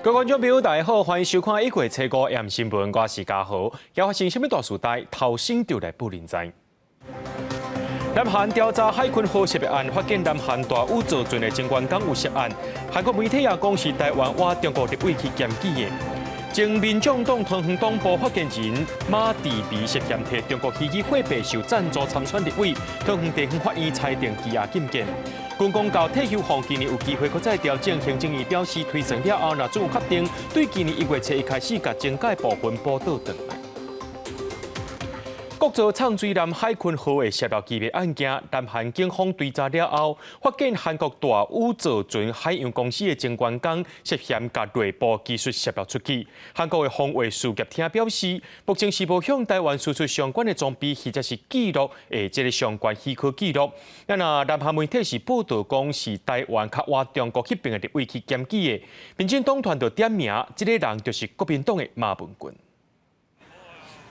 各位觀眾朋友，大家好，歡迎收看《一月初五 AM 新聞》，我是嘉豪。要發生啥物大事代，頭先就來報您知。南韓調查海鯤號涉案，發現南韓大宇造船的前員工有涉案。韓國媒體也講是台灣倚中國立委去檢舉的。前民眾黨桃園黨部發言人馬智比涉嫌提中國虛擬貨幣受贊助參選立委，桃園地方法院裁定羈押禁見。軍公教退休俸今年有機會閣再調整，行政院表示推算了後，若準有確定，對今年1月7日開始，共增加部分補倒轉來。國造藏水艦海鯤號的洩漏機密案件，南韓警方追查了後，發現韓國大宇造船海洋公司的前員工涉嫌共內部技術洩漏出去。韓國的防衛事業廳表示，目前是無向台灣輸出相關的裝備，或者是記錄的這个相關許可記錄。啊若南韓媒體是報道講是台灣較倚中國彼邊的立委去檢舉的，民進黨團就點名，這个人就是國民黨的馬文君。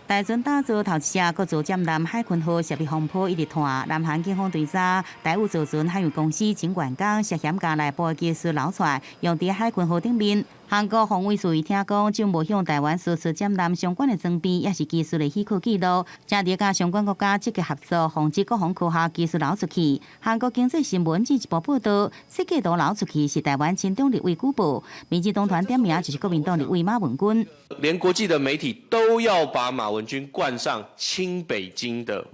大船打造頭一隻國造艦艦海鯤號涉密風波一直拖，南韓警方追查大宇造船海洋公司前員工涉嫌共內部技術流出，用佇海鯤號頂面。韓國防衛事業廳講，就無向台灣輸出艦艦相關的裝備，抑是技術的許可記錄，正佇佮相關國家積極合作，防止國防科學技術流出去。韓國經濟新聞進一步報道，設計圖流出去是台灣親中立委舉報，民進黨團點名就是國民黨立委馬文君。連國際的媒體都要把馬文君冠上親北京的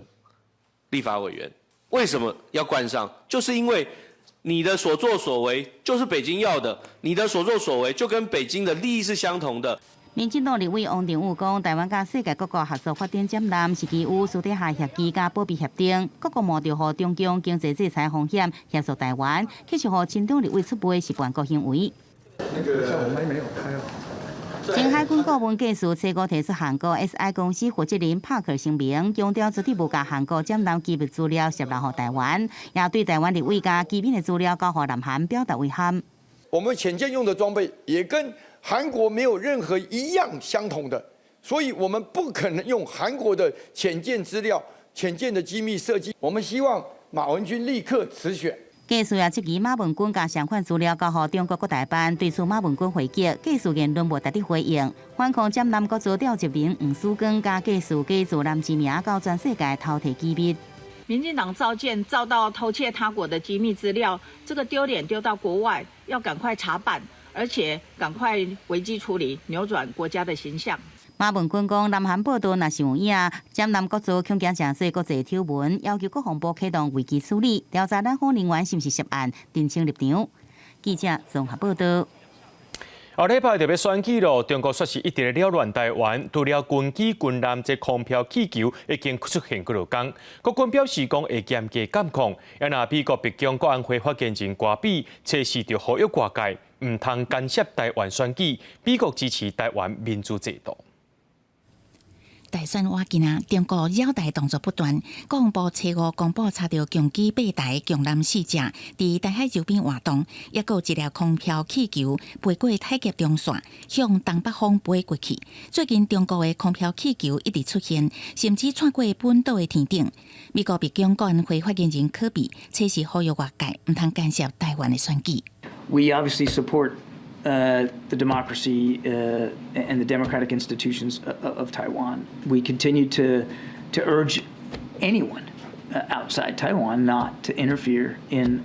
立法委員，為什麼要冠上？就是因為你的所作所為就是北京要的，你的所作所為就跟北京的利益是相同的。民進黨立委王定宇講，台灣佮世界各國合作發展艦艦是基於私底下協議佮保密協定，各國冒著予中共經濟制裁風險協助台灣，其實予親中立委出賣是叛國行為。那個我們沒有開哦。前海軍顧問繼續初五提出韓國 SI 公司負責人帕克聲明，強調絕對無共韓國艦艦機密資料洩露予台灣，也對台灣立委共機密的資料交予南韓表達遺憾。我們潛艦用的裝備也跟韓國沒有任何一樣相同的，所以我們不可能用韓國的潛艦資料、潛艦的機密設計。我們希望馬文君立刻辭選。繼續也質疑馬文君共相關資料交予中國國台辦，對此馬文君回擊，繼續言論無值得回應。反控艦艦國造召集人黃曙光佮繼續假造男之名到全世界偷提機密。民進黨造艦造到偷竊他國的機密資料，這個丟臉丟到國外，要趕快查辦，而且趕快危機處理，扭轉國家的形象。馬文君講，南韓報道若是有影，艦艦國造恐驚成做國際醜聞，要求國防部啟動危機處理，調查南方人員是毋是涉案，澄清立場。記者綜合報道。後禮拜就欲選舉囉，中國煞是一直咧擾亂台灣，除了軍機、軍艦、這空飄氣球已經出現幾落工。國軍表示講會嚴格監控。啊若美國白宮國安會發言人柯比，測試著呼籲外界毋通干涉台灣選舉，美國支持台灣民主制度。大選倚近啊，中國擾台動作不斷。國防部初五公布查著共機八台、共艦四隻，佇台海周邊活動，抑閣有一粒空飄氣球飛過海峽中線，向東北方飛過去。最近中國的空飄氣球一直出現，甚至竄過本島的天頂。美國白宮國安會發言人柯比測試呼籲外界毋通干涉台灣的選舉。 We obviously support the democracy and the democratic institutions of Taiwan. We continue to urge anyone outside Taiwan not to interfere in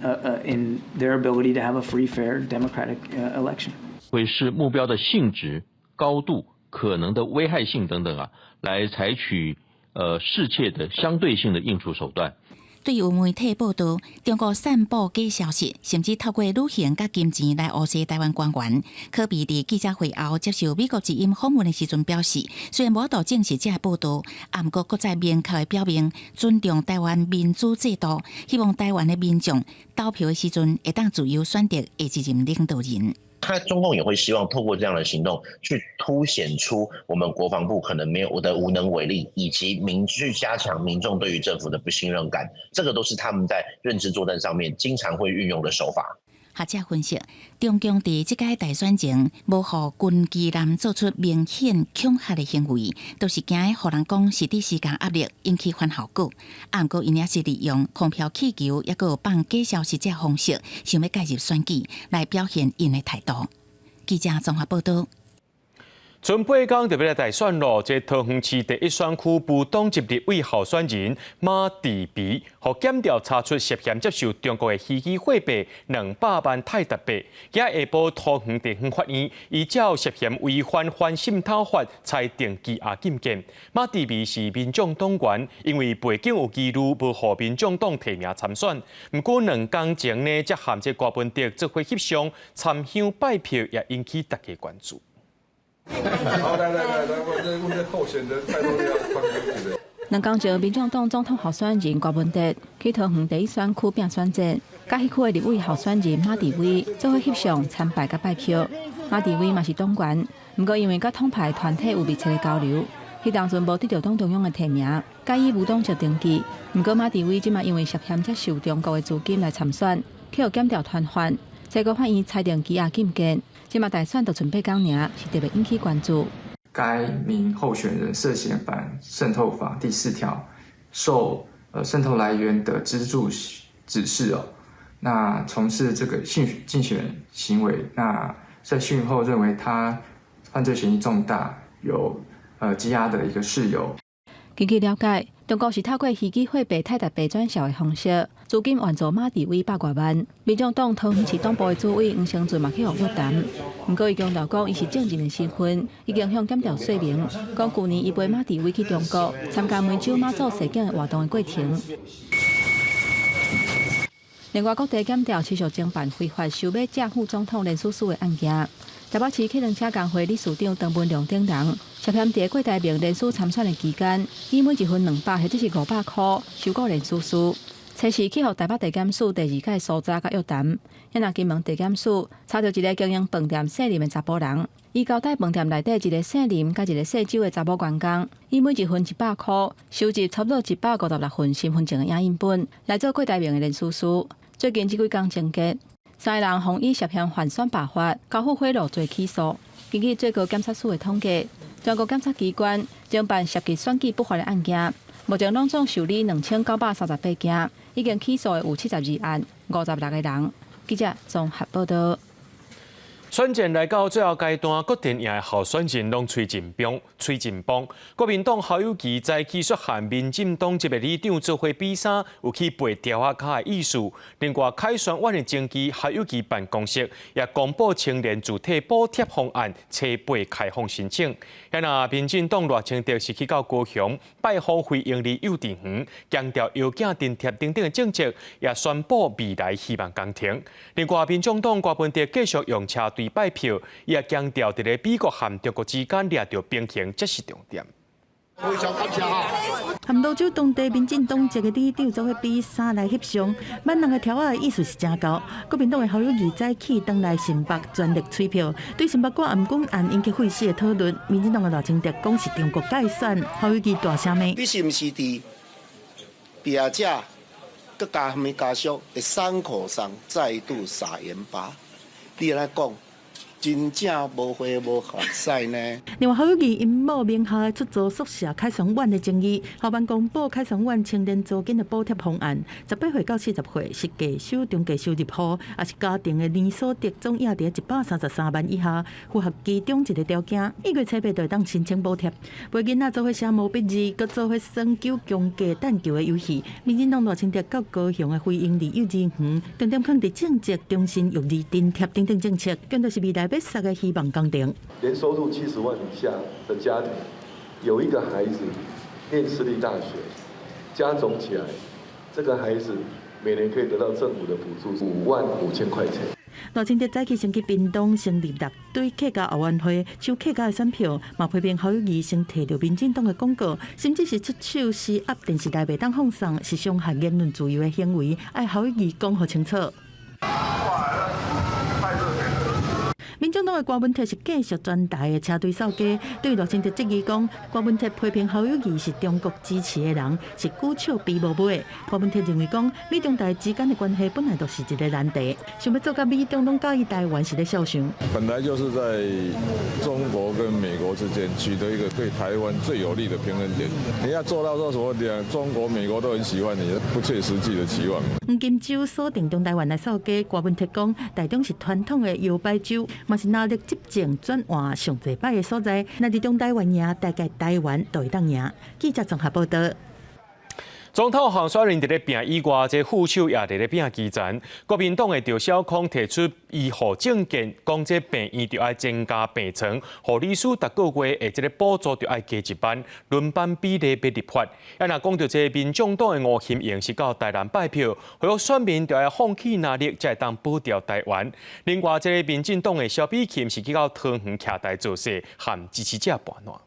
their ability to have a free, fair, democratic election. 會視目標的性質、高度、可能的危害性等等啊，來採取適切的相對性的應處手段。對有媒體報道，中國散布假消息，甚至透過旅行佮金錢來訛詐台灣官員。柯比佇記者會後接受美國之音訪問的時陣表示，雖然無法度證實這个報道，毋過閣再明確的表明尊重台灣民主制度，希望台灣的民眾投票的時陣會當自由選擇下一任領導人。他中共也會希望透過這樣的行動，去凸顯出我們國防部可能沒有的無能為力，以及民去加強民眾對於政府的不信任感，這個都是他們在認知作戰上面經常會運用的手法。學者分析，中共佇這屆大選前無予軍機艦做出明顯恐嚇的行為，都是驚予人講是佇施加壓力，引起反效果。啊，毋過𪜶也是利用空飄氣球，抑閣有放假消息這方式，想欲介入選舉來表現𪜶的態度。記者綜合報道。賰八工就欲來大選囉，這桃園市第一選區無黨籍立委候選人馬智為，予檢調查出涉嫌接受中國的虛擬貨幣200萬泰達幣。今下晡桃園地方法院依照涉嫌違反反滲透法，裁定羈押禁見。馬智為是民眾黨員，因為背景有疑慮，無予民眾黨提名參選。毋過兩工前呢，才和這柯文哲做伙翕相參香拜票，也引起大家關注。好，來來來來，我這阮這候選人拜託你要放過一兩工前，民眾黨總統候選人柯文哲去桃園第一選區拼選戰，佮彼區的立委候選人馬智為做伙翕相參拜佮拜票。馬智為嘛是黨員，毋過因為佮統派團體有密切的交流，彼當陣無得著黨中央的提名，改以無黨籍登記。毋過馬智為這馬因為涉嫌接受中國的資金來參選，去予檢調傳喚，最高法院裁定羈押禁見。這馬大選就賰八工爾，是特別引起關注。該名候選人涉嫌反滲透法第四條，受滲透來源的資助指示哦，那從事這個競競選行為，那在訊後認為他犯罪嫌疑重大，有羈押的一個事由。根據了解，中國是透過虛擬貨幣泰達幣轉銷的方式，資金援助馬智為百外萬。民眾黨桃園市黨部的主委黃成俊嘛去予約談，毋過伊強調講，伊是證人的身份，已經向檢調說明，講舊年伊陪馬智為去中國參加湄洲媽祖踅境的活動的過程。另外，各地檢調持續偵辦非法收買正副總統連署書的案件。台北市汽輪車工會理事長陳文良等人涉嫌佇郭台銘連署參選的期間，以每一份200或者是500箍收購連署書，初時去予台北地檢署第二屆搜查佮約談。遐若金門地檢署查著一个經營飯店姓林的查埔人，伊交代飯店內底一个姓林佮一个姓周的查某員工，以每一份100箍收集差不多156份身份證的影印本來做郭台銘的連署書。最近這幾工偵結。三个人予以涉嫌犯選罷法、交付賄賂罪起訴。根據最高檢察署的統計，全國檢察機關偵辦涉及選舉不法的案件，目前攏總受理2938件，已經起訴的有72案，56個人。記者綜合報道。選戰來到最後階段，各陣營的候選人攏催真崩，催真崩。國民黨侯友宜早起率和民進黨籍的里長做伙比衫，有去背柱仔跤的意思。另外，凱旋苑的爭議，侯友宜辦公室也公布青年住宅補貼方案，初八開放申請。遐若民進黨賴清德是去到高雄拜訪非營利幼稚園，強調藥囝津貼等等的政策，也宣布未來希望工程。另外，民眾黨柯文哲繼續用車隊拜票，伊也強調，佇咧美國和中國之間掠著平衡，才是重點。非常感謝哈。和蘆洲當地民進黨籍的里長做伙比衫來翕相，萬人的柱仔的意思是誠厚。國民黨的侯友宜早起轉來新北全力催票，對新北郭頷頸案引起沸死的討論，民進黨的賴清德講是中國介選，侯友宜大聲罵。你是毋是佇被害者閣加啥物家屬的傷口上再度撒鹽巴？你按呢講？真正無花無髮屎呢。另外，侯友宜𪜶某名下的出租宿舍凱旋苑的爭議，侯辦公布凱旋苑青年租金的補貼方案，18歲到40歲是低收中低收入戶，抑是家庭的年所得總額佇133萬以下，符合其中一个條件，1月初八就會當申請補貼。陪囡仔做伙寫毛筆字，閣做伙耍球強格彈球的遊戲。民進黨賴清德到高雄的非營利幼稚園，重點放佇政策中心育兒津貼等等政策，強調是未來欲殺的希望工程。年收入70萬以下的家庭，有一個孩子念私立大學，加總起來，這個孩子每年可以得到政府的補助5萬5千塊錢。賴清德早起先去屏東成立六堆客家後援會，搶客家的選票，嘛批評侯友宜先提著民進黨的廣告，甚至是出手施壓電視台袂當放送，是傷害言論自由的行為，愛侯友宜講予清楚。民眾黨的柯文哲是繼續全台的車隊掃街，對賴清德質疑講，柯文哲批評侯友宜是中國支持的人，是龜笑鱉無尾。柯文哲認為講，美中台之間的關係本來就是一個難題，想欲做甲美中攏佮意台灣是咧痟想。本來就是在中國跟美國之間取得一個對台灣最有利的平衡點。你要做到說什麼兩中國、美國都很喜歡你，不切實際的期望。黃金週鎖定中台灣來掃街，柯文哲講，台中是傳統的搖擺州，嘛是藍綠執政轉換上濟擺的所在，若佇中台灣贏，大概台灣都會當贏。記者綜合報導。總統候選人佇咧拚以外，這副手也佇咧拚基層。國民黨的趙小康提出醫護政見，講這病院著愛增加病床，護理師逐個月的這个補助著愛加1萬，輪班比例欲立法。啊，若講著這民眾黨的吳欣盈是到台南拜票，呼籲選民著愛放棄藍綠，才會當保著台灣。另外，這个民進黨的蕭美琴是去到桃園徛台造勢，和支持者盤撋。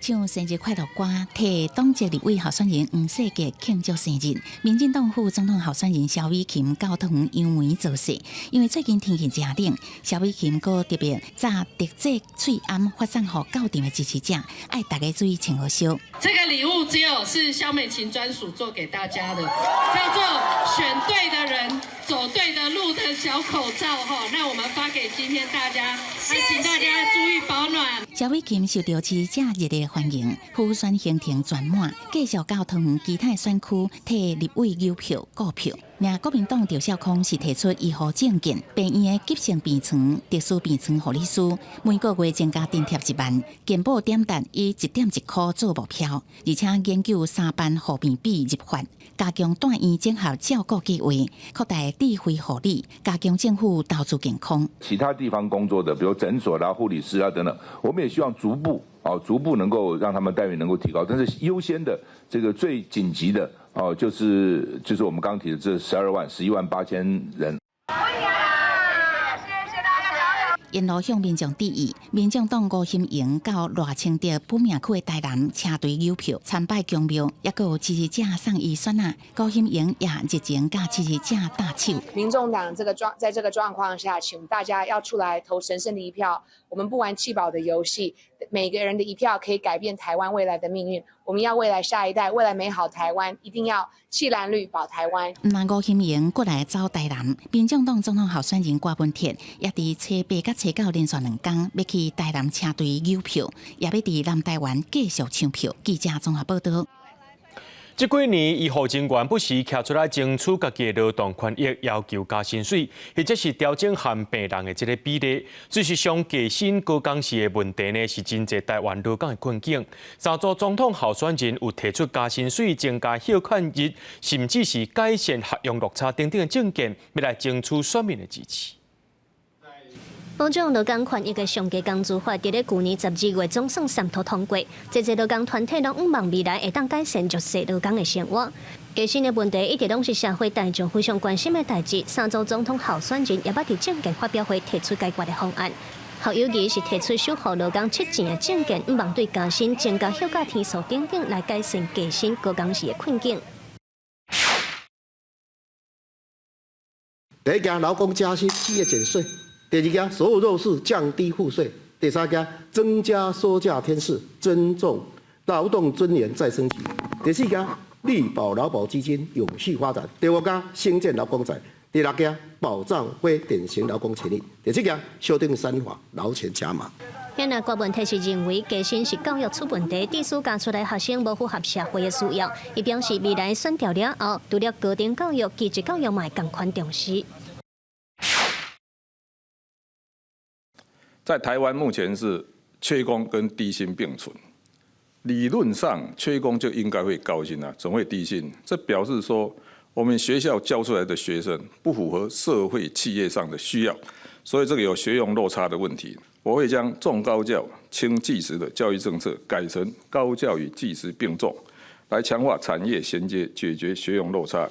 唱生日快樂歌，替黨籍立委候選人黃世傑慶祝生日。民進黨副總統候選人蕭美琴到桃園楊梅造勢，因為最近天氣誠冷，蕭美琴閣特別紮特製喙罨發送予到場的支持者，愛大家注意穿好燒。這個禮物只有是蕭美琴專屬做給大家的，叫做選對的人，走對的路的小口罩哈。那我們發給今天大家，請大家注意保暖。蕭美琴受到支持者熱烈歡迎，輔選行程全滿，繼續到桃園其他選區替立委郵票顧票。而國民黨趙少康是提出醫護政見，病院的急性病床、特殊病床護理師每個月增加津貼1萬，健保點值以1.1塊做目標，而且研究三班護病比入法，加強住院整合照顧計劃，擴大智慧護理，加強政府投資健康。其他地方工作的，比如診所啦、護理師啊等等，我們也希望逐步逐步能夠讓他們待遇能夠提高，但是優先的這個最緊急的就是我們剛提的這12萬、11萬8千人。沿路向民眾致意，民眾黨吳欣盈到賴清德本命區的台南車隊郵票參拜宮廟，抑閣有支持者送伊選仔，吳欣盈也熱情佮支持者搭手。民眾黨這個狀，在這個狀況下，請大家要出來投神聖的一票。我們不玩棄保的遊戲，每個人的一票可以改變台灣未來的命運。我們要未來下一代，未來美好台灣，一定要棄藍綠保台灣。毋但吳欣盈過來走台南，民進黨總統候選人郭文鐵也佇初八佮初九連續兩工欲去台南車隊郵票，也欲佇南台灣繼續搶票。記者綜合報導。這幾年，醫護人員不時徛出來爭取家己的勞動權益，要求加薪水，或者是調整和病人的這个比例。事實上，低薪高工時的問題呢，是真濟台灣勞工的困境。三組總統候選人有提出加薪水、增加休困日，甚至是改善學用落差等等的政見，欲來爭取選民的支持。保障勞工權益的上低工資法，佇咧舊年12月總算三讀通過，濟濟勞工團體攏向望未來會當改善弱勢勞工的生活。低薪的問題一直攏是社會大眾非常關心的代誌。三組總統候選人也捌佇政見發表會提出解決的方案。侯友宜是提出守護勞工七錢的政見，向望對加薪、增加休假天數等等來改善低薪高工時的困境。第一件，勞工加薪，企業減稅。第二件，所有弱勢降低賦稅；第三件，增加休假天數，尊重勞動尊嚴再升級；第四件，力保勞保基金永續發展；第五件，興建勞工宅；第六件，保障非典型勞工權益；第七件，修訂三法，勞權加碼。現在郭文鐵是認為低薪是教育出問題，致使教出來學生無符合社會的需要。伊表示未來選調了後，除了高等教育、技職教育嘛會仝款重視。在台灣目前是缺工跟低薪並存，理論上缺工就應該會高薪啊，怎會低薪？這表示說我們學校教出來的學生不符合社會企業上的需要，所以這個有學用落差的問題。我會將重高教輕技職的教育政策改成高教與技職並重，來強化產業銜接，解決學用落差。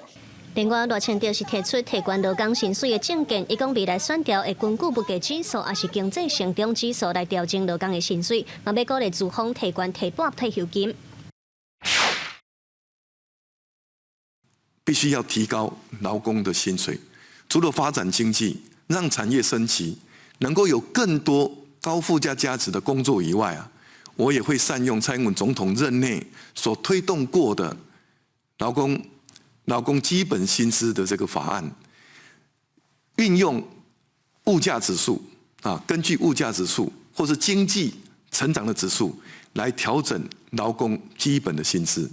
另外，賴清德是提出提懸勞工薪水的政見，伊講未來選調會根據物價指數，抑是經濟成長指數來調整勞工的薪水，嘛欲鼓勵資方提懸提撥退休金。必須要提高勞工的薪水，除了發展經濟，讓產業升級，能夠有更多高附加價值的工作以外啊，我也會善用蔡英文總統任內所推動過的勞工基本薪資的這個法案，運用物價指數啊，根據物價指數或是經濟成長的指數來調整勞工基本的薪資。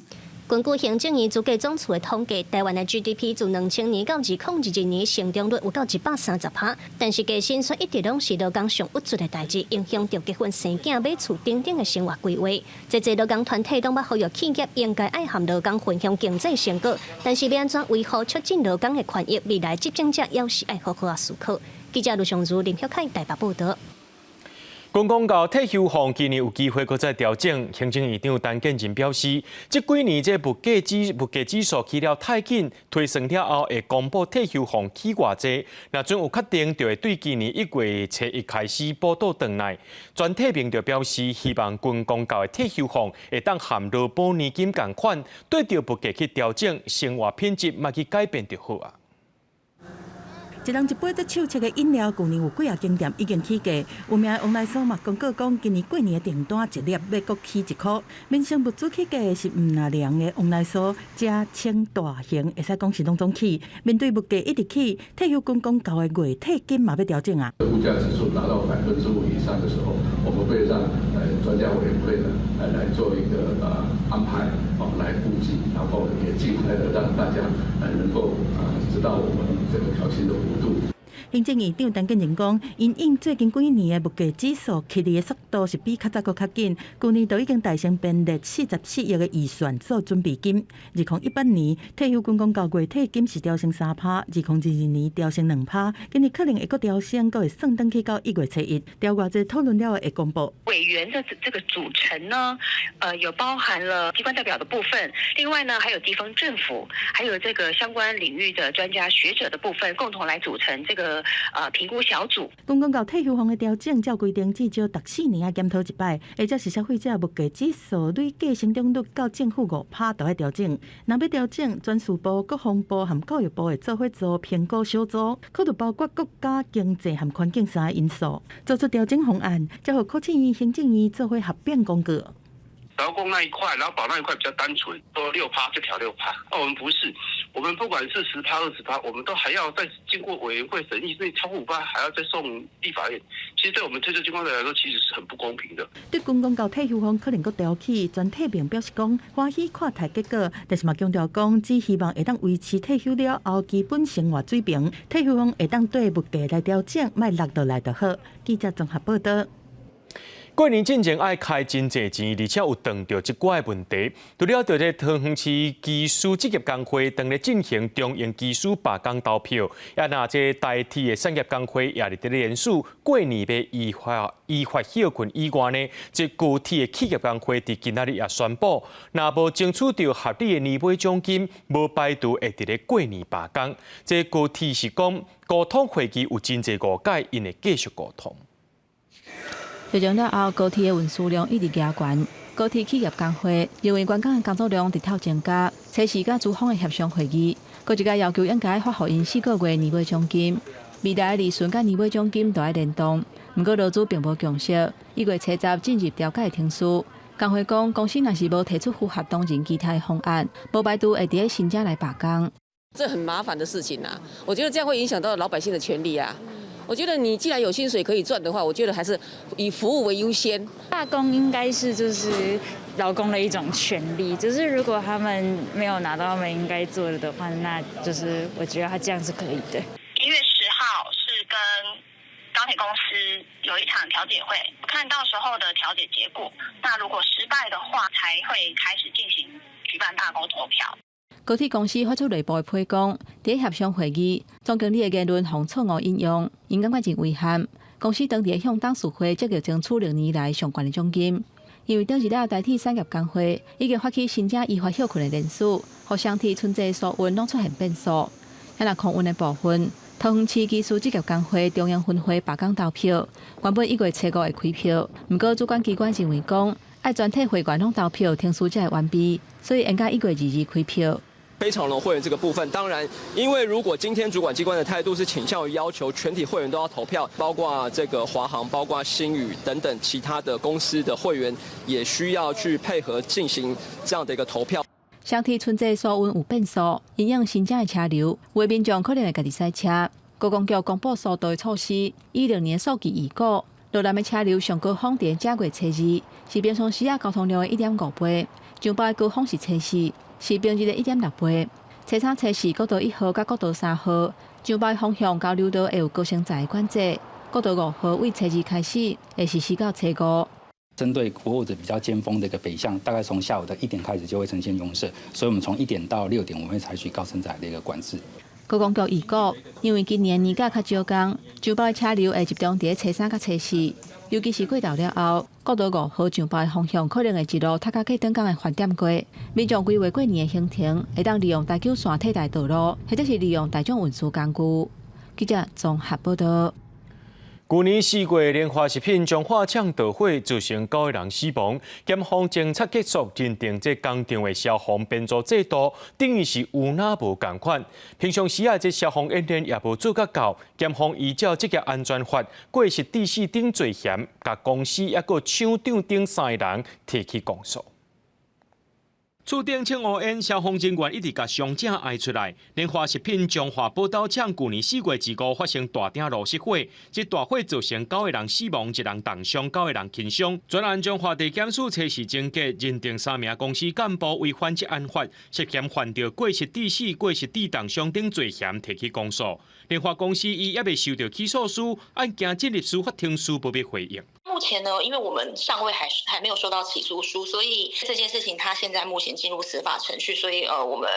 根據行政院主計總處的統計，台灣的 GDP 自2000年到2022年成長率有到130%，但是加薪卻一直攏是勞工上鬱卒的代誌，影響著結婚生囝、買厝等等的生活規劃。這濟勞工團體攏捌呼籲企業應該愛和勞工分享經濟成果，但是欲按怎維護促進勞工的權益，未來執政者猶是愛好好仔思考。記者盧尚如、林曉凱台北報導。軍公教退休俸今年有機會閣再調整，行政院長陳建仁表示，這幾年這物價指數起了太緊，推算了後會公布退休俸起偌濟，若準有確定，就會對今年1月初1開始補倒轉來。全體民就表示，希望軍公教的退休俸會當含勞保年金仝款，對著物價去調整，生活品質莫去改變就好啊。一人一杯足手切的飲料，舊年有幾若間店已經起價。有名的王來蘇嘛公告講，今年過年的訂單一粒欲閣起1箍。民生物資起價是毋若涼的王來蘇，遮輕大型會使講是攏總起。面對物價一直起，退休軍公教的月退金嘛欲調整啊。物價指數達到5%以上的時候，我們會讓專家委員會呢來做一個安排，哦來估計，然後也盡快的讓大家能夠知道我們這個調薪的幅度。行政院長陳建仁講，因應最近幾年的物價指數起的速度是比較早閣較緊，舊年就已經大成編列44億的預算做準備金。2018年退休軍公教月退金是調升3%，2022年調升2%，今年可能會閣調升，閣會算轉去到1月初1，調偌濟討論了後會公布。委員的這個組成呢，有包含了機關代表的部分，另外呢，還有地方政府，還有這個相關領域的專家學者的部分，共同來組成這個評估小組。軍公教退休俸的調整，照規定至少逐4年愛檢討一擺，或者是消費者物價指數累計成長率到正負5%就愛調整。若欲調整，轉事部、國防部和教育部會做伙做評估小組，考慮包括國家經濟和環境三個因素，做出調整方案，才予考試院、行政院做伙合併公告。勞工那一塊，勞保那一塊比較單純，說6%就調6%。那我們不是，我們不管是10%、20%，我們都還要再經過委員會審議，所以超過5%還要再送立法院。其實對我們退休軍官來說，其實是很不公平的。對軍公教退休俸可能閣調起，全體並表示講歡喜看待結果，但是嘛強調講只希望會當維持退休了後基本生活水平，退休俸會當對物價來調整，莫落落來就好。記者綜合報導。過年進前愛開真濟錢，而且有碰著一寡的問題。除了佇這桃園市機師職業工會當咧進行中營機師罷工投票，也若這台鐵的產業工會也佇咧聯署過年欲依法歇睏以外呢，這高鐵的企業工會佇今仔日也宣布，若無爭取著合理的年尾獎金，無排除會佇咧過年罷工。這高鐵是講溝通會議有真濟誤解，𪜶會繼續溝通。疫情了後，高鐵的運輸量一直加懸。高鐵企業工會認為員工的工作量直透增加，初四佮資方的協商會議，閣一個要求應該發予𪜶4個月年尾獎金，未來利潤佮年尾獎金都愛聯動。毋過勞資並無共識，1月初10進入調解程序。工會講，公司若是無提出符合當人期待的方案，無排除會佇咧新正來罷工。這很麻煩的事情啊，我覺得這樣會影響到老百姓的權利啊。我覺得你既然有薪水可以賺的話，我覺得還是以服務為優先。罷工應該是就是勞工的一種權利，就是如果他們沒有拿到他們應該做的話，那就是我覺得他這樣是可以的。 1月10號是跟高鐵公司有一場調解會，看到時候的調解結果。那如果失敗的話，才會開始進行舉辦罷工投票。高鐵公司發出內部的批講，佇協商會議，總經理的言論予錯誤引用，𪜶感覺真遺憾。公司當時向董事會積極爭取6年來上懸的獎金，因為頂一禮台鐵產業工會已經發起申請依法歇睏的聯署，予雙鐵春節疏運攏出現變數。若空運的部分，桃園市機師職業工會中營分會罷工投票，原本1月初5會開票，毋過主管機關認為講，愛全體會員攏投票，程序才會完備，所以延到1月22開票。非長榮會員這個部分，當然，因為如果今天主管機關的態度是傾向於要求全體會員都要投票，包括這個華航、包括星宇等等其他的公司的會員，也需要去配合進行這樣的一個投票。雙鐵春節疏運有變數，因應新增的車流，有的民眾可能會家己駛車。觀光局公布疏導措施，以歷年數據預估，羅南的車流上高峰佇正月初二，是平常時仔交通量的1.5倍；上班的高峰是初四。是平日的1.6倍。初三、初四國道一號佮國道三號上班方向交流道會有高升載管制。國道五號對初二開始會實施到初五。針對國五的比較尖峰的一個北向，大概從下午的1點開始就會呈現擁塞，所以我們從1點到6點，我們會採取高升載的一個管制。觀光局預估，因為今年年假較少工，上班的車流會集中佇初三佮初四，尤其是過晝了後，國道五號上班方向可能會一路塞到過轉工的飯店街。民眾規劃過年的行程，會當利用台九線替代道路，或者是利用大眾運輸工具。記者綜合報道。舊年四月，聯華食品彰化廠著火，造成九个人死亡。檢方偵查結束，認定這工廠的消防編組制度等於是有若無仝款。平常時啊，這消防演練也無做甲夠。檢方依照職業安全法、過失致死等罪嫌，共公司抑閣廠長等三个人提起公訴。厝頂衝烏煙，消防人員一直共傷者爣出來。聯華食品彰化寶斗廠舊年4月25發生大鼎爐失火，這大火造成九個人死亡，一人重傷，九個人輕傷。專案彰化地檢署測試終結，認定三名公司幹部違反職安法，涉嫌犯著過失致死、過失致重傷等罪嫌，提起公訴。聯華公司伊猶未收著起訴書，案件進入司法程序，無欲回應。目前呢，因為我們尚未還還沒有收到起訴書，所以這件事情，他現在目前進入司法程序，所以我們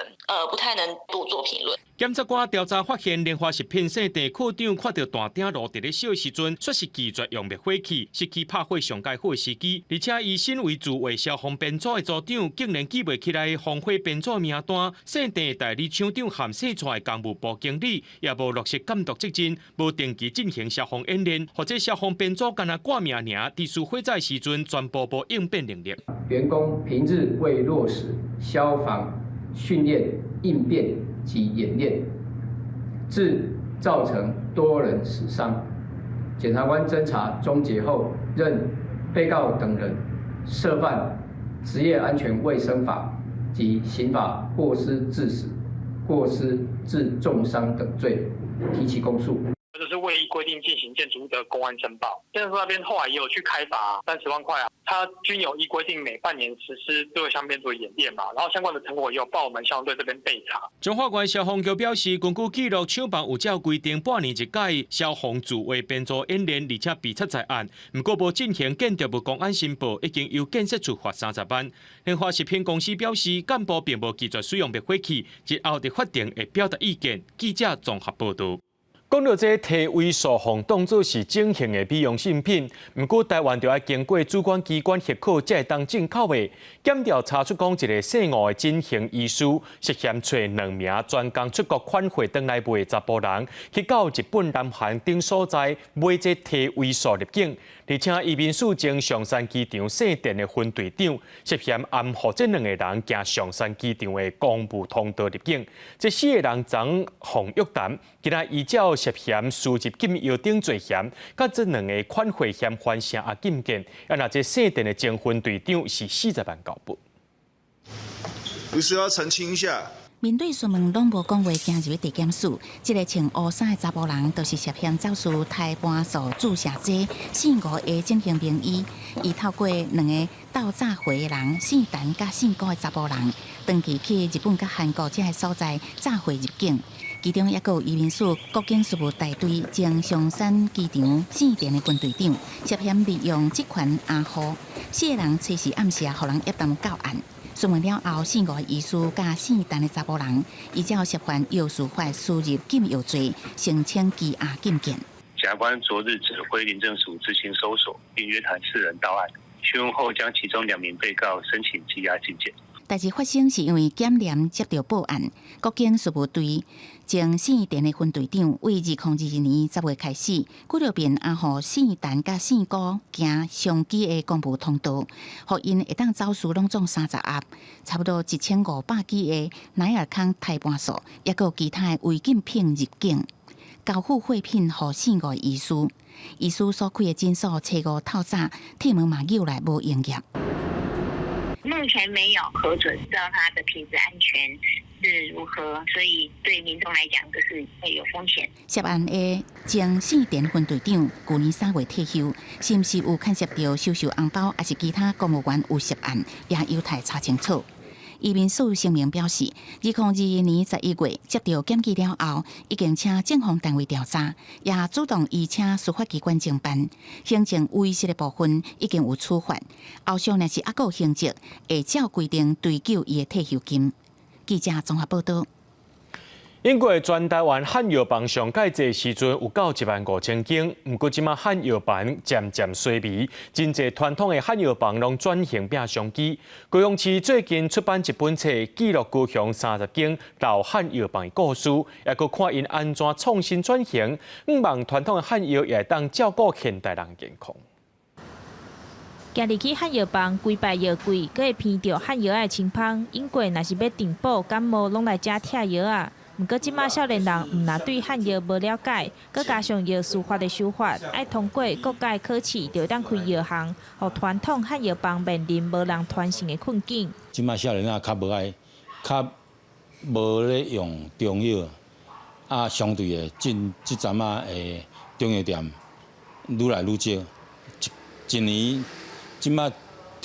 不太能多做評論。檢察官調查發現，聯華食品姓鄭課長看著大鼎爐佇咧燒的時陣，煞是拒絕用滅火器，失去拍火上蓋好的時機。而且伊身為自衛消防編組的組長，竟然記袂起來防火編組名單。姓鄭代理廠長和姓蔡的工務部經理也無落實監督責任，無定期進行消防演練，予這消防編組干焦掛名爾，佇出火災時陣全部無應變能力。員工平日未落實消防訓練應變及演練，致造成多人死傷。檢察官偵查終結後，認被告等人涉犯職業安全衛生法及刑法過失致死、過失致重傷等罪，提起公訴。就是未依規定進行建築物的工安申報，建設那邊後來也有去開罰30萬塊啊，他均有依規定每半年實施各項編組演練嘛，然後相關的成果也有報我們消防隊這邊備查。彰化縣消防局表示，根據記錄，廠房有照規定半年一屆消防自衛編組演練，而且備測在案，毋過無進行建築物工安申報，已經由建設處罰30萬。聯華食品公司表示，幹部並無拒絕使用滅火器，日後佇法庭會表達意見。記者綜合報導。講到這褪微素予當做是整形的美容產品，毋過台灣著愛經過主管機關核可才會當進口的。檢調查出講，一个姓吳的整形醫師涉嫌揣兩名專工出國款匯轉來賣的查埔人，去到日本、南韓等所在買這褪微素入境，而且移民署前松山機場姓電的分隊長涉嫌暗予這兩個人經松山機場的公務通道入境。這四個人張洪玉丹，今仔依照涉嫌輸入禁藥等罪嫌，佮這兩个款匯嫌犯聲押禁見。啊，若這姓電的前分隊長是40萬交保。律師要澄清一下。面對詢問攏無講話，行入去地檢署，這个穿烏衫的查埔人，就是涉嫌走私胎盤素注射劑，姓吳的整形名醫。伊透過兩个鬥詐貨的人，姓陳佮姓郭的查埔人，長期去日本佮韓國這个所在詐貨入境。其中抑閣有移民署國境事務大隊前松山機場姓電的分隊長，涉嫌利用職權掩護，四个人隨時暗時啊，予人約談到案。詢問了後，姓吳的醫師佮姓陳的查埔人，依照涉犯藥事法輸入禁藥罪，申請羈押禁見。檢察官昨日指揮林政署執行搜索，並約談四人到案，詢問後將其中兩名被告申請羈押禁見。代誌發生是因為檢驗接著報案，國境事務隊前姓電的分隊長為2022年10月開始，幾落遍掩予姓陳佮姓郭經松機的公務通道，予𪜶會當走私攏總30盒，差不多1500支的乃爾康胎盤素，抑閣有其他的違禁品入境，交付貨品予姓吳的醫師，醫師所開的診所初五透早鐵門嘛扭來無營業。目前沒有核准，知道它的品質安全是如何，所以對民眾來講，就是會有風險。涉案的前姓電分隊長，舊年3月退休，是毋是有牽涉著收受紅包，抑是其他公務員有涉案，也有待查清楚。移民署聲明表示，2021年11月接到檢舉了後，已經請政風單位調查，也主動移請司法機關偵辦，行政違失的部分已經有處罰，後續若是猶閣有刑責，會照規定追究伊的退休金。記者綜合報道。英國全台灣漢藥房上蓋濟時陣有到1萬5千間，毋過這馬漢藥房漸漸衰微，真濟傳統的漢藥房攏轉型變商機。高雄市最近出版一本冊，記錄高雄30間老漢藥房的故事，也閣看𪜶按怎創新轉型，向望傳統的漢藥也會當照顧現代人健康。行入去漢藥房，規排藥櫃，閣會鼻著漢藥仔的清芳。以過若是欲訂補感冒，攏來遮拆藥仔。毋過這馬少年人毋但對漢藥無了解，閣加上藥師法的修法，愛通過國家考試，就會當開藥行，予傳統漢藥房面臨無人傳承的困境。這馬少年仔較無愛，較無咧用中藥，啊，相對的，這這陣仔的中藥店愈來愈少，一一年這馬。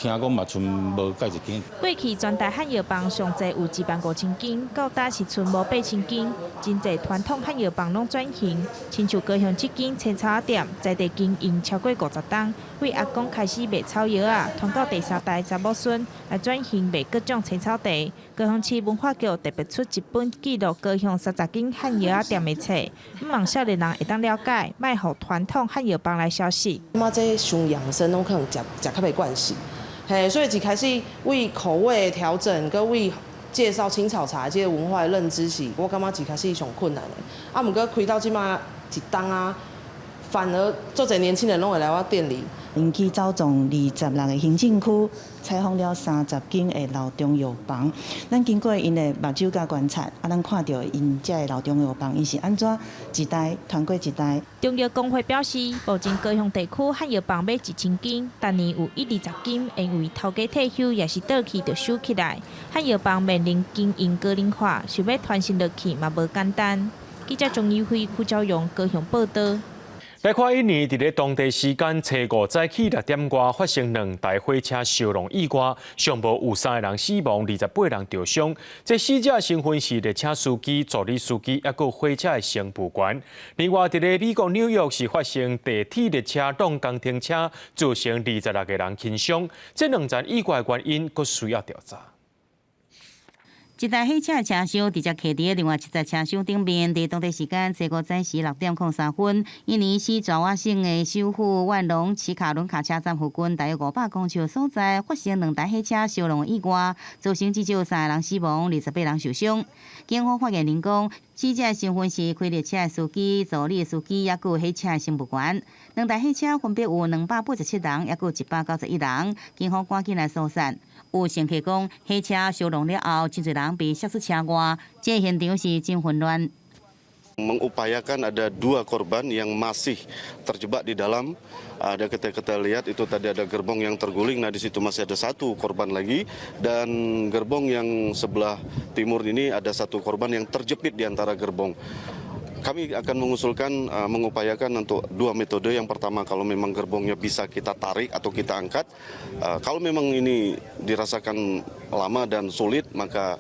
聽講嘛，賰無蓋一間。過去全台漢藥房上濟有1萬5千間，到今是賰無8千間。真濟傳統漢藥房攏轉型，親像高雄這間青草仔店，在地經營超過50冬，對阿公開始賣草藥仔，傳到第三代查某孫來轉型賣各種青草茶。高雄市文化局特別出一本記錄高雄30間漢藥仔店的冊，向望少年人會當了解，莫予傳統漢藥房來消失。這馬這傷養生攏可能食食較袂慣勢。嘿，所以一開始為口味調整，閣為介紹青草茶這個文化的認知是，我感覺一開始上困難的。啊，毋過開到這馬一冬啊，反而足濟年輕人攏會來我店裡。𪜶去走訪26個行政區，採訪了30間的老中藥房。咱經過𪜶的目睭佮觀察，啊，咱看著𪜶這个老中藥房，𪜶是按怎一代傳過一代。中藥公會表示，目前高雄地區漢藥房欲1000間，逐年有1、20間因為頭家退休，抑是倒去就收起來。漢藥房面臨經營高齡化，想欲傳承落去嘛無簡單。記者鍾怡輝、傅昭榮高雄報道。來看印尼佇咧當地時間初五早起6點外發生兩台火車相撞意外，上無有三个人死亡，28人著傷。這死者身份是列車司機、助理司機，抑閣火車的乘務員。另外，佇咧美國紐約是發生地鐵列車撞工程車，造成26個人輕傷。這兩桩意外原因，閣需要調查。一台火車車廂直接徛佇另外一台車廂頂面，佇當地時間初五早時6點03分，印尼西爪哇省的首府萬隆奇卡倫卡車站附近，大約500公尺所在，發生兩台火車相撞意外，造成至少三個人死亡，28人受傷。警方發言人講，死者身份是開列車的司機、助理司機，抑閣有火車的乘務員。兩台火車分別有287人，抑閣有191人。警方趕緊來疏散。有乘客講，火車相撞了後，真濟人被摔出車外，這個現場是真混亂。 Mengupayakan ada dua korban yang masih terjebak di dalam. Ada kita kita lihat itu tadi ada gerbong yang terguling. Nah, di situ masih ada satu korban lagi dan gerbong yang sebelah timur ini ada satu korban yang terjepit di antara gerbong. Kami akan mengusulkan mengupayakan untuk dua metode. Yang pertama, kalau memang gerbongnya bisa kita tarik atau kita angkat. Kalau memang ini dirasakan lama dan sulit, maka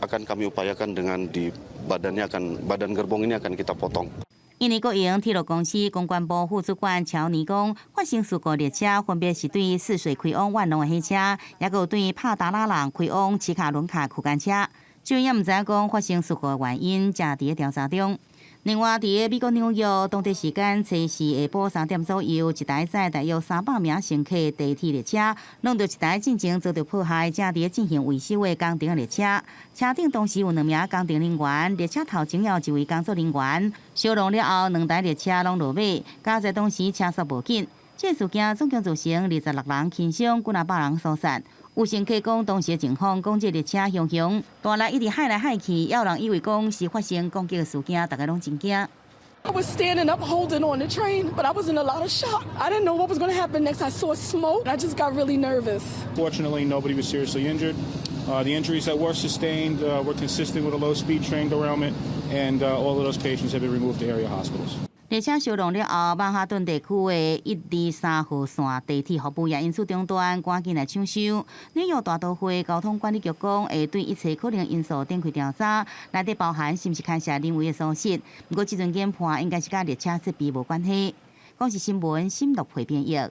akan kami upayakan dengan di badannya akan badan gerbong ini akan kita potong. 印尼國營鐵路公司公關部副主管喬尼講，發生事故列車分別是對泗水開往萬隆的火車，抑閣有對帕達拉蘭開往奇卡倫卡區間車。至於也毋知影講發生事故的原因，正佇咧調查中。另外，佇咧美國紐約，當地時間初四下晡3點左右，一台載大約300名乘客地鐵列車，挵著一台進前遭著破壞，正佇咧進行維修的工程列車。車頂當時有兩名工程人員，列車頭前有一位工作人員。相撞了後，兩台列車攏落尾，佳哉當時車速無緊。這事件總共造成26人輕傷，幾若百人疏散。有乘客講當時的情況，講這列車雄雄大力一直幌來幌去，有人以為講是發生攻擊的事件，大家攏真驚。 I was standing up holding on the train, but I was in a lot of shock. I didn't know what was going to happen next. I saw smoke. I just got really nervous. Fortunately, nobody was seriously injured. The injuries that were sustained were consistent with a low-speed train derailment, and all of those patients have been removed to area hospitals. 列車燒熔了後，曼哈頓地區的123號線地鐵服務也因此中斷，趕緊來搶修。紐約大都會交通管理局講，會對一切可能因素展開調查，內底包含是毋是牽涉人為的疏失。毋過，這陣研判應該是佮列車設備無關係。公視新聞新錄配編譯。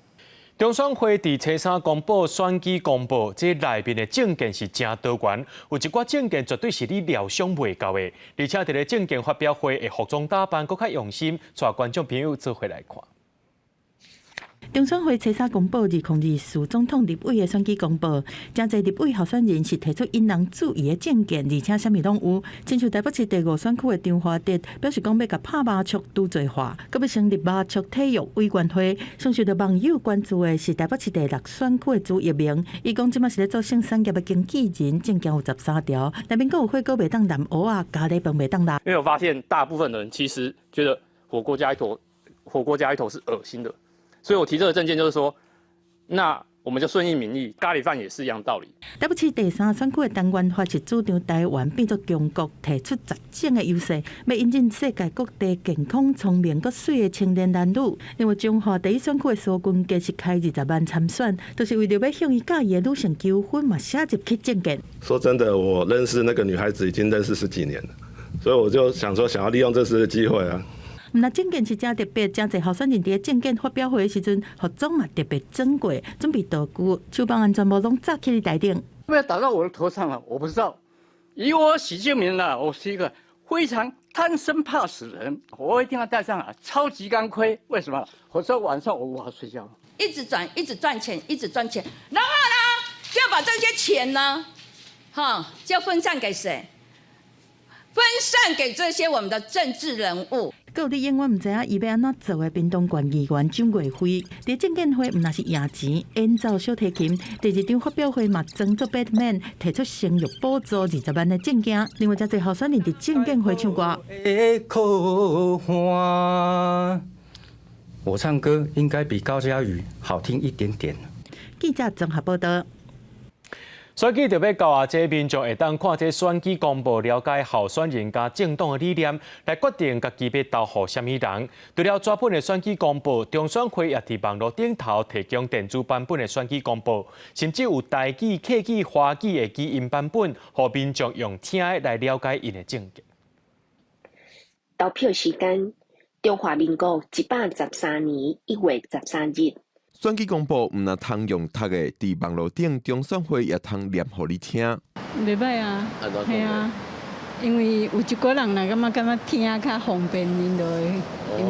中選會佇初三公布選舉公報，這內面的政見是誠多元，有一寡政見絕對是你料想袂到的。而且佇咧政見發表會的服裝打扮閣較用心，帶觀眾朋友做伙來看。中選會初三公布2024總統立委的選舉公報，誠濟立委候選人是提出引人注意的政見，而且啥物攏有。親像台北市第五選區的張華哲表示講欲共拍麻將拄罪化，閣欲成立麻將體育委員會。上受到網友關注的是台北市第六選區的朱益明，伊講這馬是咧做性產業的經紀人，政見有13條，內面閣有火鍋袂當淋蚵仔，咖喱飯袂當辣。因為我發現大部分人其實覺得火鍋加一坨，火鍋加一坨是噁心的。所以我提這個政見，就是說，那我們就順應民意，咖喱飯也是一樣道理。台北市第三選區的陳元發是主張台灣變做強國，提出10種的優勢，欲引進世界各地健康、聰明、閣媠的青年男女。另外，彰化第一選區的蘇君傑是開20萬參選，就是為著欲向伊佮意的女性求婚，嘛寫入去政見。說真的，我認識那個女孩子已經認識十幾年了，所以我就想說，想要利用這次的機會啊。毋但政見是誠特別，誠濟候選人佇政見發表會的時陣，服裝嘛特別整過，準備道具，手綁安全帽攏紮起佇台頂。不要打到我的頭上了，我不知道。以我許建明呢，我是一個非常貪生怕死的人，我一定要戴上啊超級鋼盔。為什麼？否則晚上我無法睡覺。一直賺，一直賺錢，一直賺錢，然後呢，就把這些錢呢，哈，就分散給誰？分散給這些我們的政治人物。閣有你永遠毋知影伊欲按怎做的屏東縣議員蔣岳飛，佇政見會毋但是贏錢演奏小提琴，第二場發表會嘛裝作 Batman 提出生育補助20萬的政見。另外，誠濟候選人佇政見會唱歌。我唱歌應該比高嘉瑜好聽一點點。記者綜合報道。選舉就欲到啊，這民眾會當看這選舉公報，了解候選人佮政黨的理念，來決定家己欲投予啥物人。除了紙本的選舉公報，中選會也佇網路頂頭提供電子版本的選舉公報，甚至有台語、客語、華語的語音版本，予民眾用聽的來了解𪜶的政見。投票時間：中華民國113年1月13日。選舉公報毋但通用讀的，佇網路頂中選會也通念予你聽。袂䆀啊，係啊，因為有一寡人若感覺聽較方便，𪜶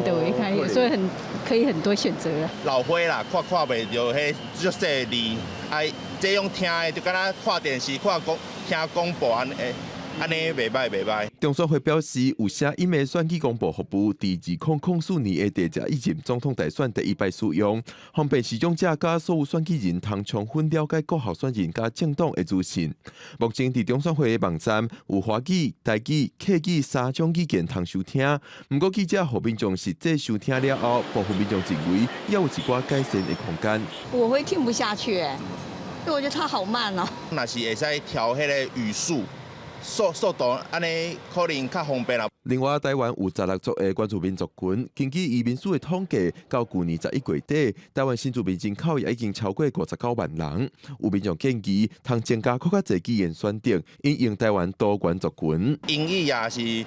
就會較，所以很可以很多選擇啊。老花啦，看看袂著彼足細字，愛這種聽的就敢若看電視、看廣聽廣播按呢，按呢袂䆀袂䆀。中選會表示，有聲音的選舉公報服務，佇2004年的第11任總統大選第一擺使用，方便使用者佮所有選舉人通充分了解各候選人佮政黨的資訊。目前佇中選會的網站有華語、台語、客語三種語言通收聽。毋過記者予民眾實際收聽了後，部分民眾認為猶有一寡改善的空間。我會聽不下去，因為我覺得他好慢哦。若是會使調彼个語速。速度按呢可能較方便啦。另外，台灣有16族的原住民族群，根據移民署的統計，到舊年11月底，台灣新住民人口也已經超過59萬人。有民眾建議，通增加閣較濟語言選擇，因應台灣多元族群。英語也是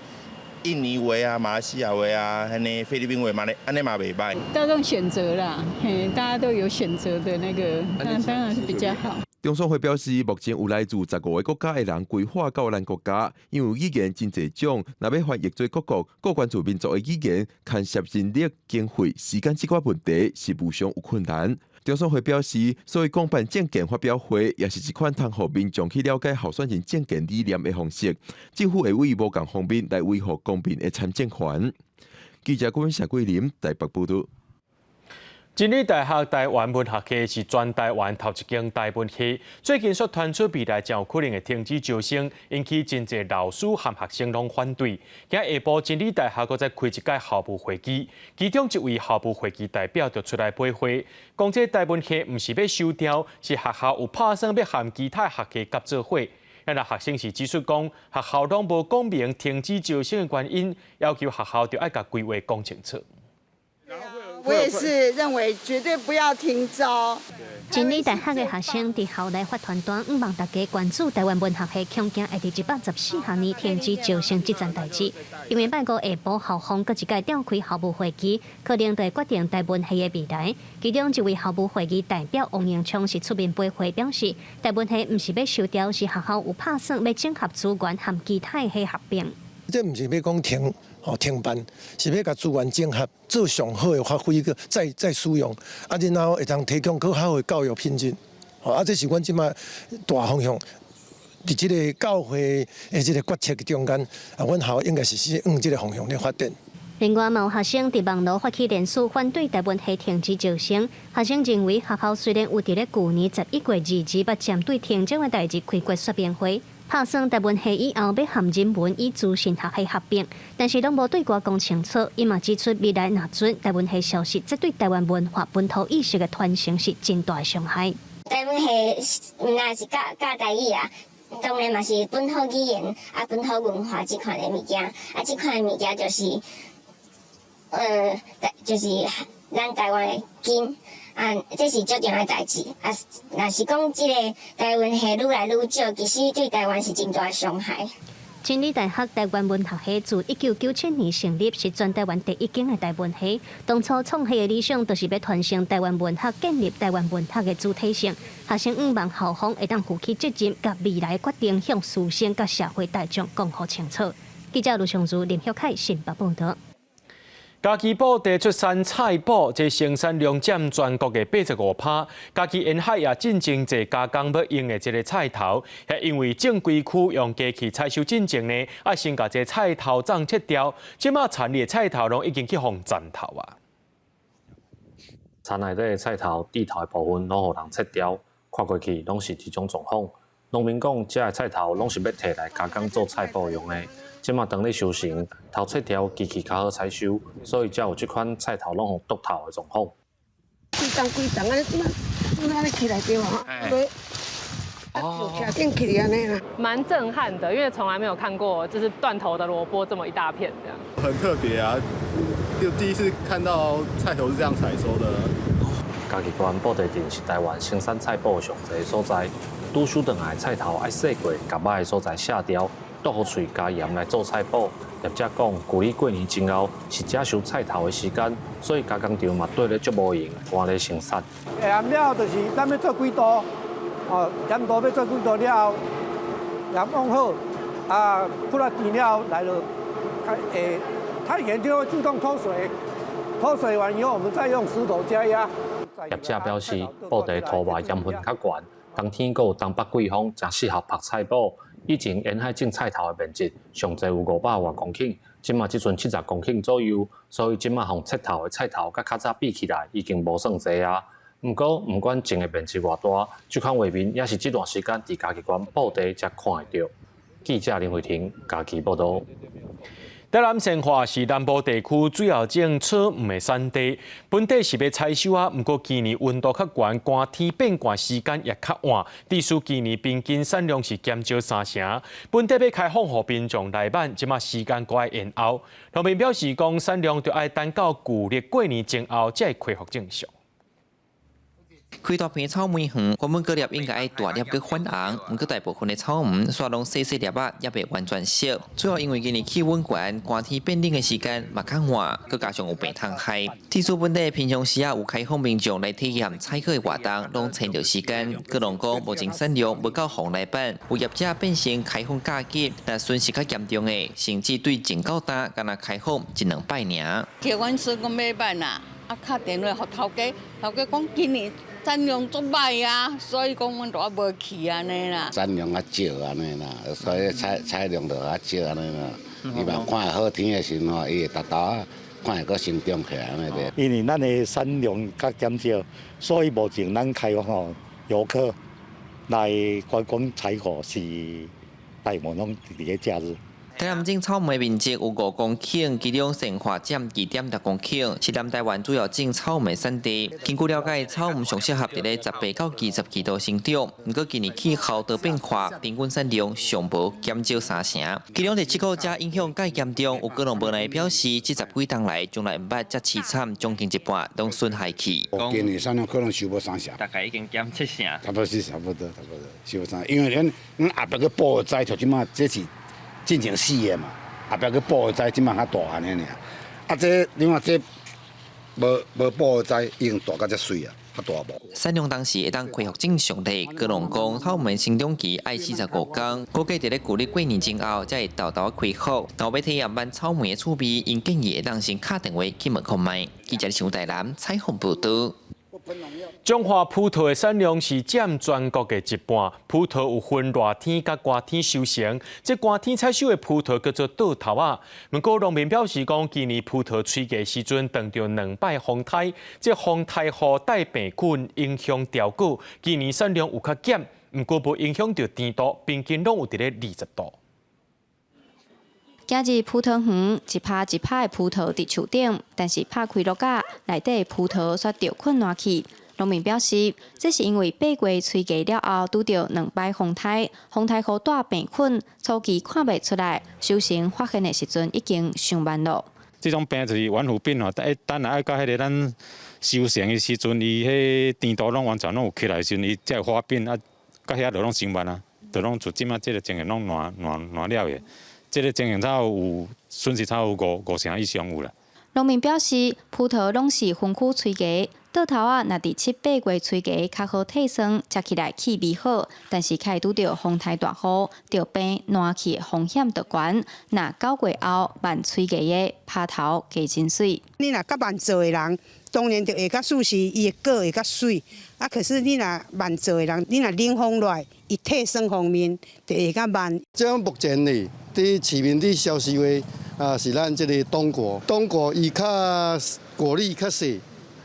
印尼話啊、馬來西亞話啊、按呢菲律賓話嘛，按呢嘛袂䆀。大眾選擇啦，嘿，大家都有選擇的那個，那當然是比較好。中選會表示，目前有來自15個國家的人歸化到咱國家，因為語言真濟種，若欲翻譯做各國各原住民族的語言，牽涉人力、經費、時間這寡問題是無上有困難。中選會表示，所以公辦政見發表會也是一款通予民眾去了解候選人政見理念的方式。政府會為無仝方面來維護公民的參政權。記者郭謝桂林台北報導。真理大學台灣文學系是全台灣頭一間台文系，最近煞傳出未來誠有可能會停止招生，引起真濟老師和學生攏反對。今下晡真理大學閣再開一屆校務會議，其中一位校務會議代表就出來開話，講這台文系毋是欲收掉，是學校有拍算欲和其他學系合做伙。啊，學生是指出講，學校攏無講明停止招生的原因，要求學校著愛共規劃講清楚。我也是認為絕對不要停招。真理大學的學生佇校內發傳單，向望大家關注台灣文學系恐驚會佇114學年停止招生這件代誌。因為拜五下晡校方閣一擺召開校務會議，可能就會決定台文系的未來。其中一位校務會議代表王英聰是出面開會表示，台文系毋是欲收掉，是學校有拍算欲整合資源和其他的系合併。這毋是欲講停吼停辦，是欲共資源整合，做上好的發揮，閣再使用，啊，然後會當提供閣較好的教育品質。吼，啊，這是阮這擺大方向，佇這个教會的這个決策中間，啊，阮校應該是往這个方向咧發展。另外，嘛有學生佇網路發起聯署，反對台文系停止招生。學生認為，學校雖然有佇咧舊年11月22日捌針對停招的代誌開過說明會，拍算台文系以後欲和人文與資訊學系合併，但是攏無對外講清楚。伊嘛指出，未來若准台文系消失，這對台灣文化本土意識的傳承是真大的傷害。台文系毋但是教教台語啊。當然嘛是本土語言啊，本土文化這款的物件，啊，這款的物件就是，就是咱台灣的根，啊，這是足重要的代誌。啊，若是講這个台文系愈來愈少，其實對台灣是真大的傷害。真理大學台灣文學系自1997年成立，是全台灣第一間的台文系。當初創系的理想，就是欲傳承台灣文學，建立台灣文學的主體性。學生向望校方會當負起責任，共未來決定向師生佮社會大眾講予清楚。記者盧尚如、林旭凱新北報道。嘉義埔地出產菜脯，這生產量佔全國的85%。嘉義沿海也進真濟加工欲用的這个菜頭，也因為正規區用機器採收進前呢，愛先共這菜頭種切掉，這馬田裡的菜頭攏已經去予顫透啊。田內底的菜頭、蒂頭的部分攏予人切掉，看過去攏是這種狀況。農民講，這个菜頭攏是欲提來加工做菜脯用的。這馬當咧收成，頭切掉，機器較好採收，所以才有這款菜頭攏予剁透的狀況。規重規重按呢，這按呢起來對無？對。哦。車頂起來按呢啦。蠻震撼的，因為從來沒有看過，就是斷頭的蘿蔔這麼一大片這樣。很特別啊，就第一次看到菜頭是這樣採收的。嘉義縣布袋鎮是台灣生產菜脯上濟所在，拄收轉來的菜頭愛洗過，共歹的所在卸掉。剁予碎加鹽來做菜脯。業者講，舊年過年前後是這收菜頭的時間，所以加工廠嘛綴咧足無閒，趕咧生產。鹽了後就是咱欲做幾度，哦，鹽度欲做幾度了後，鹽放好，啊，出來甜了後來了，太鹹就會自動脫水，脫水完以後，我們再用石頭加壓。業者表示，布袋土壤鹽分較懸，冬天閣有東北季風，誠適合曝菜脯。以前沿海種菜頭的面積上濟有500外公頃，這馬只賰70公頃左右，所以這馬予切透的菜頭佮較早比起來已經無算濟啊。毋過，毋管種的面積偌大，這款畫面也是這段時間佇嘉義縣布袋才看會著。記者林慧婷嘉義報導。台南善化是南部地區主要種草莓的產地，本底是欲採收啊，毋過今年溫度較懸，寒天變寒時間也較晚，致使今年平均產量是減少三成。本底欲開放予民眾來買，這馬時間閣愛延後。農民表示講，產量著愛等到舊曆過年前後才會恢復正常。開大片草莓園，原本果粒應該愛大粒閣粉紅，毋過大部分的草莓煞攏細細粒仔，猶未完全熟。主要因為今年氣溫懸，寒天變冷的時間嘛較晚，閣加上有病蟲害。天數本地平常時啊有開放民眾來體驗採果的活動，攏延著時間。果農講目前產量無夠予來板，有業者變成開放價格，但損失較嚴重的，甚至對前到今干焦開放一兩擺爾。叫阮孫講欲買啦，啊敲電話予頭家，頭家講今年產量足歹啊，所以講阮都猶無去按呢啦。產量較少按呢啦，所以採量就較少按呢啦。伊嘛看會好天的時陣吼，伊會沓沓看會閣成長起來按呢咧。因為咱的產量較減少，所以目前咱開放吼遊客來觀光採果是大部分攏佇咧假日。台南種草莓面積有5公頃，其中善化佔2.6公頃，是南台灣主要種草莓產地。根據了解，草莓上適合佇咧18到22度生長，毋過今年氣候多變化，平均產量上無減少三成。其中第七個遮影響較嚴重，有果農無奈表示，這十幾冬來從來毋捌遮悽慘，將近一半攏損害去。今年產量可能收無三成，大概已經減七成。差不多是差不多，差不多收無三成，因為咱咱後壁閣補的栽，就這馬這是。進前死的嘛，後壁閣補的栽，這馬較大按呢爾。啊，這你看這無無補的栽，已經大甲遮媠啊，較大無。產量當時會當恢復正常的，果農講草莓生長期愛45工，估計佇咧舊曆過年前後才會沓沓恢復。若欲體驗慢草莓的趣味，𪜶建議會當先敲電話去問看覓。記者張台南採訪報導。彰化葡萄的產量是佔全國的一半。葡萄有分熱天佮寒天收成，這寒天採收的葡萄叫做倒頭仔。毋過農民表示講，今年葡萄催芽時陣碰著兩擺風颱，這風颱雨帶病菌影響調果，今年產量有較減，毋過無影響著甜度，平均攏有佇咧20度。行入葡萄園，一趴一趴的葡萄佇樹頂，但是拍開落架，內底葡萄煞著睏爛去。農民表示，這是因為8月催芽了後，拄著兩擺風颱，風颱雨帶病菌，初期看袂出來，收成發現的時陣已經傷慢囉。這種病就是軟腐病吼，等等下愛到彼个咱收成的時陣，伊彼甜度攏完全攏有起來的時陣，伊才會發病啊，到遐就攏傷慢啊，就攏就這馬這个情形攏爛爛爛了的。這个情形差有損失，差有五五成以上有啦。農民表示，葡萄攏是分區催芽，倒頭仔若佇七八月催芽較好退霜，食起來氣味好。但是較會拄著風颱大雨，著病爛去的風險就懸。若9月後慢催芽的，葩頭加真媠。你若較慢做的人，當然就會較舒適，伊的果會較媠。啊，可是你若慢做的人，你若冷風來，伊退霜方面就會較慢。這種目前呢，佇市面佇銷售的啊，是咱這个冬果，冬果伊較果粒較細，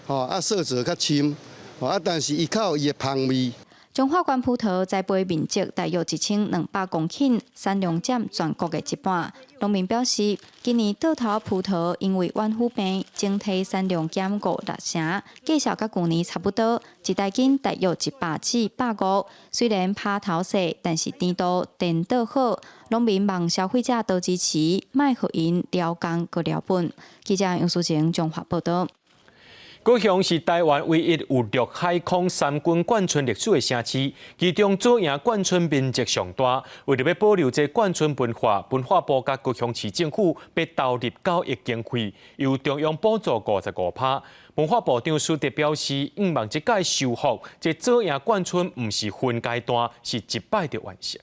吼啊色澤較深，啊但是伊較有伊的芳味。彰化縣葡萄栽培面積大約1200公頃，產量佔全國的一半。農民表示，今年倒頭葡萄因為軟腐病，整體產量減五六成，價數佮舊年差不多，一大斤大約100至150。雖然葩頭細，但是甜度顛倒好，農民望消費者多支持，莫予𪜶療工閣療本。記者楊淑晴彰化報導。高雄是台灣唯一有陸海空三軍眷村歷史的城市，其中左營眷村面積上大。為著欲保留這眷村文化，文化部佮高雄市政府欲投入9億經費，由中央補助55%。文化部長蘇德表示，向望這屆修復，這左營眷村毋是分階段，是一擺就完成。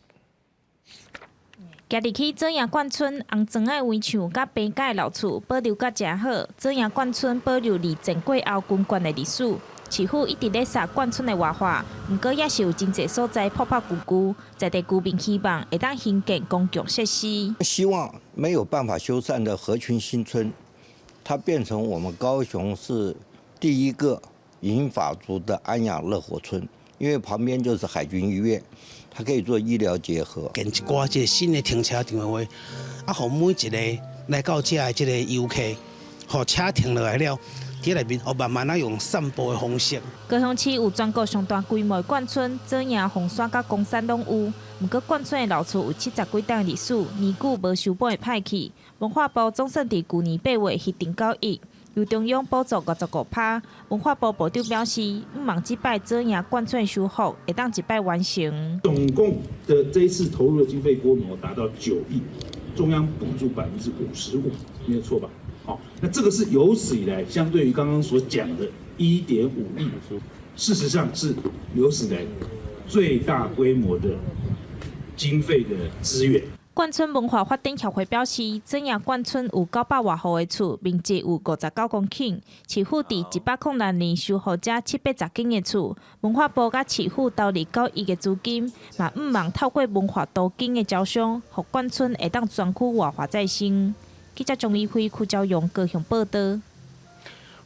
行入去左營眷村，紅磚仔圍牆佮白蓋老厝保留甲誠好。左營眷村保留二戰過後軍眷的歷史，市府一直咧殺眷村的活化，毋過也是有真濟所在破破舊舊，在地居民希望會當興建公共設施。希望沒有辦法修繕的合群新村，它變成我們高雄市第一個銀髮族的安養樂活村，因為旁邊就是海軍醫院。它可以做醫療結合，建一寡這个新的停車場的話，啊，予每一个來到遮的這个遊客，予車停落來了，佇內面，予慢慢仔用散步的方式。高雄市有全國上大規模的眷村，左營、鳳山佮岡山攏有。毋過眷村的老厝有70幾冬歷史，年久無修補會歹去。文化部總算佇舊年8月核定9億，由中央補助55%。文化部部長表示，向望這擺左營眷村修復會當一擺完成。總共的這一次投入的經費規模達到9億，中央補助55%，沒有錯吧？好，那這個是有史以來相對於剛剛所講的1.5億，事實上是有史以來最大規模的經費的支援。眷村文化發展協會表示，左營眷村有900外戶的厝，面積有59公頃。市府佇106年修復這七八十間的厝，文化部佮市府投入9億的資金，嘛向望透過文化都更的招商，予眷村會當全區活化再生。記者張怡輝、柯昭勇高雄報導。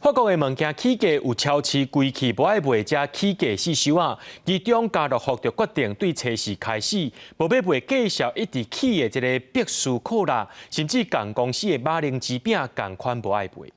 法國的物件起價有超市規氣無愛賣，才起價死守啊！其中家樂福就決定對初四開始，無欲賣價數一直起的這个百事可樂，甚至仝公司的馬鈴薯餅仝款無愛賣。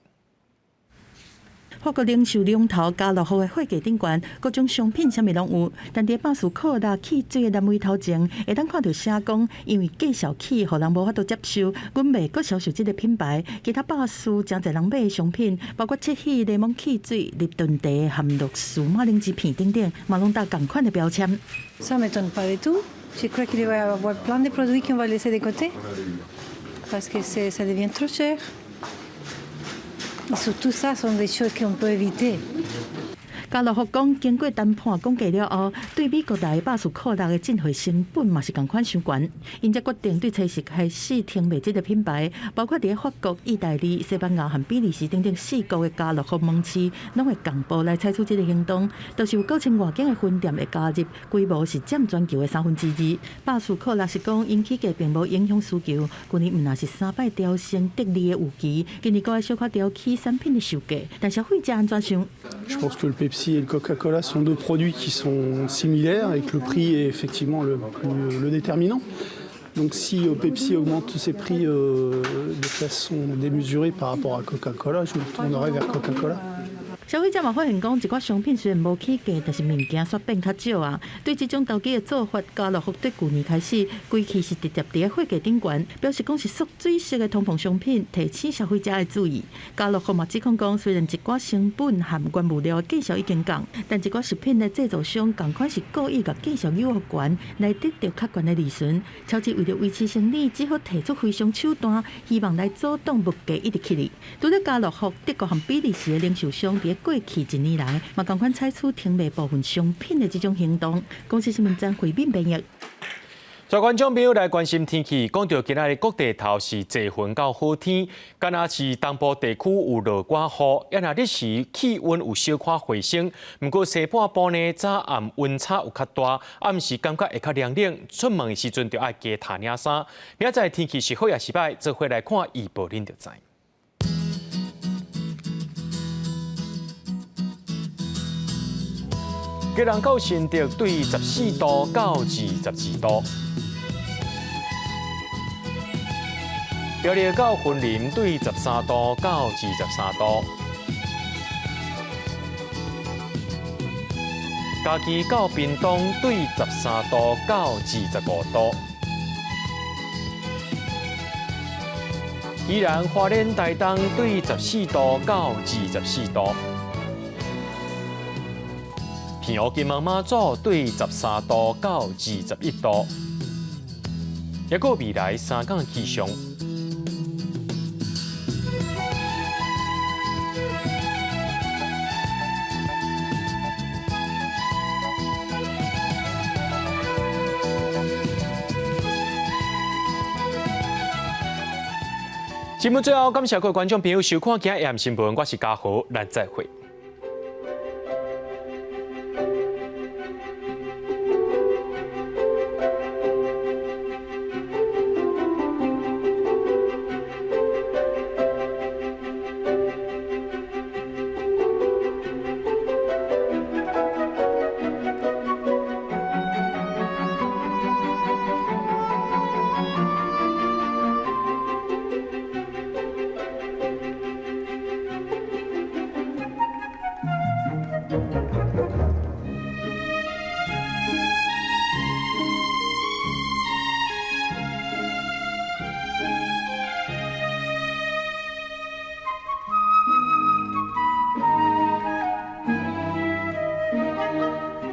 法國零售龍頭家樂福的貨架頂懸，各種商品啥物攏有，但佇百事可樂汽水的欄位頭前，會當看著寫講，因為價數起，予人無法度接受，阮袂閣銷售這个品牌。其他百事誠濟人買的商品，包括七喜檸檬汽水、立頓茶含樂事馬鈴薯片等等，嘛攏貼仝款的標籤。 Ça m'étonne pas du tout. Je crois qu'il va y avoir plein de produits qu'on va laisser de côté parce que ça devient trop cher. Et surtout ça sont des choses qu'on peut éviter. 家樂福講，經過談判講價了後，對美國來百事可樂的進貨成本嘛是仝款傷懸，𪜶才決定對初四開始停賣這个品牌，包括佇法國、意大利、西班牙和比利時等等四國的家樂福門市，攏會仝步來採取這个行動。著是有九千外間的分店會加入，規模是佔全球的2/3。百事可樂是講，𪜶起價並無影響需求，舊年毋但是三擺調升得利的預期，今年閣愛小可調起產品的售價，但消費者按怎想？ Je pense que le Pepsi et le Coca-Cola sont deux produits qui sont similaires et que le prix est effectivement le déterminant. Donc si Pepsi augmente ses prix de façon démesurée par rapport à Coca-Cola, je me tournerai vers Coca-Cola. 消費者嘛發現講，一寡商品雖然無起價，但是物件煞變較少啊。對這種投機的做法，家樂福對舊年開始，規氣是直接佇個貨架頂懸，表示講是縮水式的通膨商品，提醒消費者的注意。家樂福嘛指控講，雖然一寡成本和原物料的價數已經降，但一寡食品的製造商仝款是故意共價數扭予懸，來得著較懸的利潤。超市為著維持生意，只好提出非常手段，希望來阻擋物價一直起哩。除了家樂福、德國和比利時的零售商佇過去一年來，嘛仝款採取停賣部分商品的這種行動。公視新聞張惠敏編譯。全觀眾朋友來關心天氣，講著今仔日各地頭是濟雲到好天，敢若是東部地區有落寡雨，抑若日時氣溫有小可回升。毋過西半部呢，早暗溫差有較大，暗時感覺會較涼冷，出門的時陣就愛加添領衫。明仔載天氣是好抑是䆀，做伙來看預報，恁就知。基隆到新竹對14度到22度，苗栗到雲林對13度到23度，嘉義到屏東對13度到25度，宜蘭花蓮台東對14度到24度。澎湖金門馬祖對13度到21度，抑閣未來三工氣象。節目最後，感謝各位觀眾朋友收看今日的新聞，我是嘉豪，咱再會。